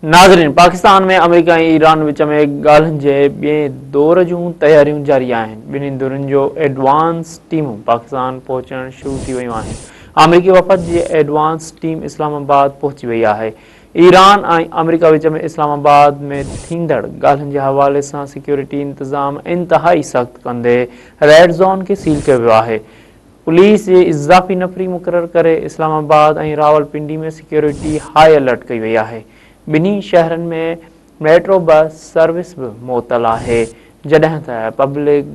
ناظرين پاڪستان ۾ آمريڪا ۽ ايران وچ ۾ ڳالهين جي ٻئي دور جون تياريون جاري آهن ٻنهي ڌرين جو ايڊوانس ٽيمون پاڪستان پهچڻ شروع ٿي ويون آهن آمريڪي وفد جي ايڊوانس ٽيم اسلام آباد پهچي وئي آهي ايران ۽ آمريڪا وچ ۾ اسلام آباد ۾ ٿيندڙ ڳالهين جي حوالي سان سيڪيورٽي انتظام انتهائي سخت ڪندي ريڊ زون کي سيل ڪيو ويو آهي پوليس جي اضافي نفري مقرر ڪري اسلام آباد ۽ راولپنڊي ۾ سيڪيورٽي هاء الرٽ ڪئي وئي آهي. ٻنهي شهرن ۾ ميٽرو بس سروس به معطل آهي جڏهن ته پبلڪ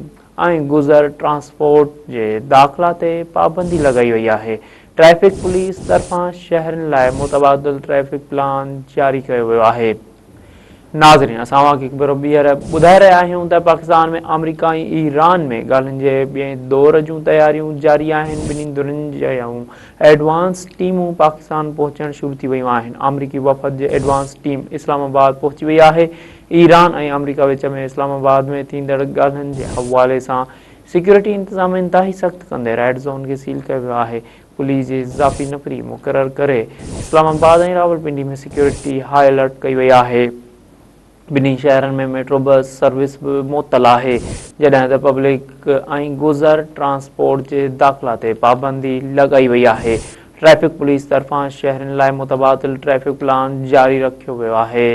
۽ گذر ٽرانسپورٽ جي داخلا تي پابندي لڳائي وئي آهي. ٽريفڪ پوليس طرفان شهرين لاء متبادل ٽريفڪ پلان جاري ڪيو ويو آهي. ناظرين اسان اوهان کي هڪ ڀيرو ٻيهر ٻڌائي رهيا آهيون ته پاڪستان ۾ آمريڪا ۽ ايران ۾ ڳالهين جي ٻئي دور جون تياريون جاري آهن ٻنهي ڌرين جون ايڊوانس ٽيمون پاڪستان پهچڻ شروع ٿي ويون آهن آمريڪي وفد جي ايڊوانس ٽيم اسلام آباد پهچي وئي آهي ايران ۽ آمريڪا وچ ۾ اسلام آباد ۾ ٿيندڙ ڳالهين جي حوالي سان سيڪيورٽي انتظام انتهائي سخت ڪندي ريڊ زون کي سيل ڪيو ويو آهي پوليس جي اضافي نفري مقرر ڪري اسلام آباد ۽ راولپنڊي ۾ سيڪيورٽي هاء الرٽ ڪئي وئي آهي. ٻنهي شهرن ۾ ميٽرو بس سروس به معطل آهي جڏهن ته پبلڪ ۽ گذر ٽرانسپورٽ جي داخلا تي پابندي لڳائي وئي آهي. ٽريفڪ پوليس طرفان شهرين لاء متبادل ٽريفڪ پلان جاري رکيو ويو آهي.